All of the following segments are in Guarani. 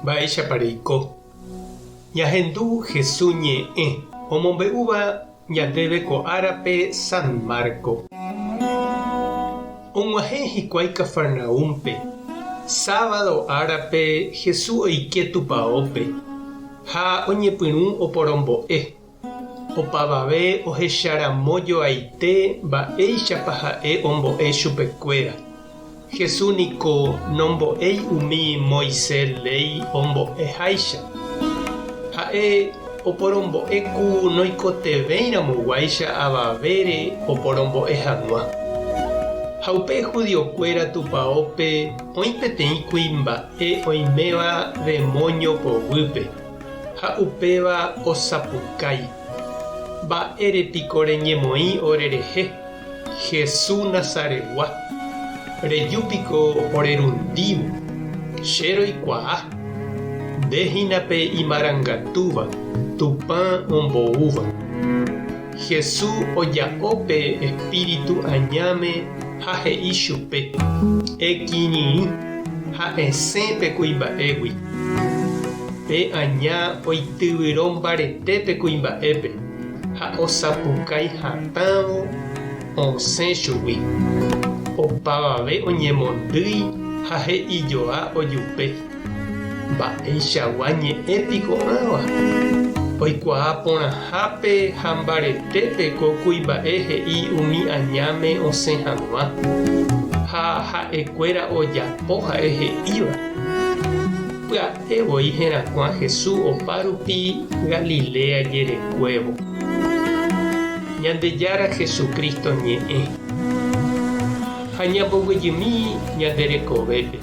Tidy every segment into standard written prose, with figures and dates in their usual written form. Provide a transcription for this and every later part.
Mba'éichapa reiko? Ñahendu Hesu ñe'ẽ omombe'úva ñandéve ko árape San Marco. Og̃uahẽ hikuái Cafarnaúmpe. Sábado árape Hesu oike tupaópe ha oñepyrũ oporombo'e. Opavave ohecharamo joaite mba'éichapa ha'e ombo'e chupekuéra. Jesús niko nombo'éi umi Moisés léi ombo'eháicha. Ha'e oporombo'e ku noikotevẽiramoguáicha avavére oporombo'e hag̃ua. Ha upe judiokuéra tupaópe oĩ peteĩ kuimba'e oiméva demóño poguýpe. Ha upéva osapukái, Mba'ére piko reñemoĩ orerehe, Jesús Nazaretgua? Reju piko orerundívo? Che roikuaa, nde hína pe imarangatúva, Tupã omboúva. Jesús oja'o pe espíritu añáme ha he'i chupe, Ekirirĩ ha esẽ pe kuimba'égui. Pe aña oityvyro mbarete pe kuimba'épe ha osapukái hatãvo osẽ chugui. Opavave oñemondýi ha he'ijoa ojupe. Mba'eichagua ñe'ẽ piko ãva? Oikuaa porãhápe ha mbaretépe ko kuimba'e he'i umi añáme osẽ hag̃ua, ha ha'ekuéra ojapo ha'e he'íva. Pya'e voi herakuã Jesús opa rupi Galilea jerekuévo. Ñandejára Jesucristo ñe'ẽ. Ha ñamboguejymi ñande rekovépe.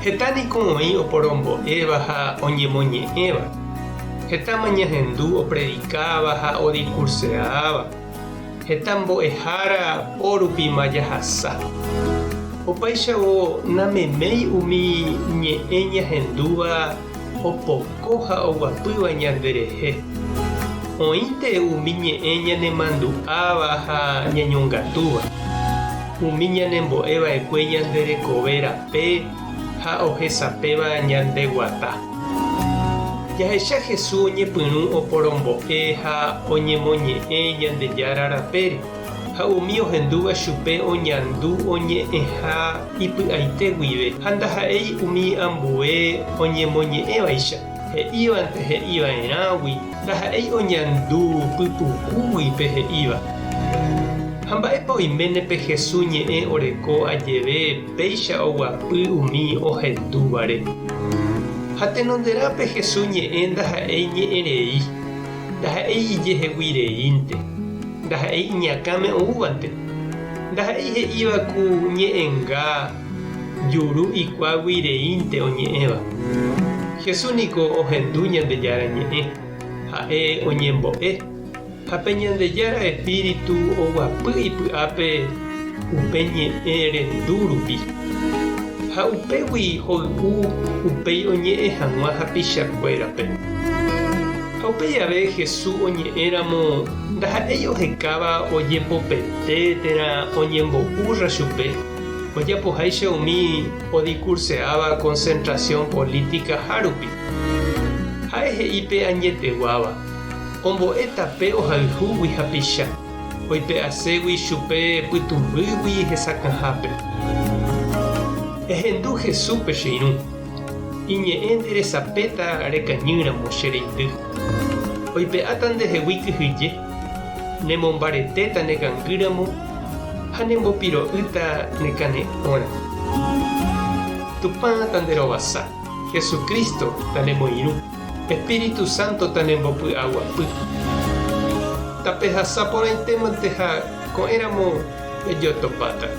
Heta niko oĩ oporombo'éva ha oñemoñe'ẽva, hetáma ñahendu opredikáva ha odikurseáva, heta mbo'ehára pórupima jahasa. Opáichavo nameméi umi ñe'ẽ ñahendúva opoko ha oguapýva ñanderehe. Oĩnte umi ñe'ẽ ñanemandu'áva ha ñañongatúva, umi ñanembo'e va'ekue ñande rekove rape ha ohesapéva ñande guata. Jahecha Jesús oñepyrũ oporombo'e ha oñemoñe'ẽ Ñandejára rapére. Ha umi ohendúva chupe oñandu oñe'ẽha ipy'aite guive, ha ndaha'éi umi ambue oñemoñe'ẽvaicha, he'ívante he'iva'erãgui, ndaha'éi oñandu pypukúgui pe he'íva. Ha mba'épa oiméne pe Jesús ñe'ẽ oreko ajeve péicha oguapy umi ohendúvare? Ha tenonderã pe Jesús ñe'ẽ ndaha'éi ñe'ẽ rei. Ndaha'éi ijehegui reínte, ndaha'éi iñakãme oúvante, ndaha'éi he'íva ku ñe'ẽnga juru ikuágui reínte oñe'ẽva. Jesús niko ohendu Ñandejára ñe'ẽ, ha'e oñembo'e, ha pe Ñandejára espíritu oguapy ipy'ápe upe ñe'ẽ rendu rupi. Ha upégui hoy'u upéi oñe'ẽ hag̃ua hapichakuérape. Ha upe jave Jesús oñe'ẽramo ndaha'éi ohekáva ojepopete térã oñembo'úrra chupe, ojapoháicha umi odikurseáva concentración política hárupi. Ha'e he'i pe añeteguáva, ombo'e tape ohayhúgui hapicha, oipe'aségui chupe pytũmbýgui hesakãhápe. Ehendu Jesúspe che irũ. Iñe'ẽ nde resapéta rekañýramo che reindy. Oipe'áta ndehegui kyhyje, nemombaretéta ne kangýramo ha nembopiro'ýta ne kane'õramo. Tupã tanderovasa, Jesucristo tanemoirũ, Espíritu Santo tanembopy'aguapy. Tapehasa porãitémante ha ko'ẽramo pejotopáta.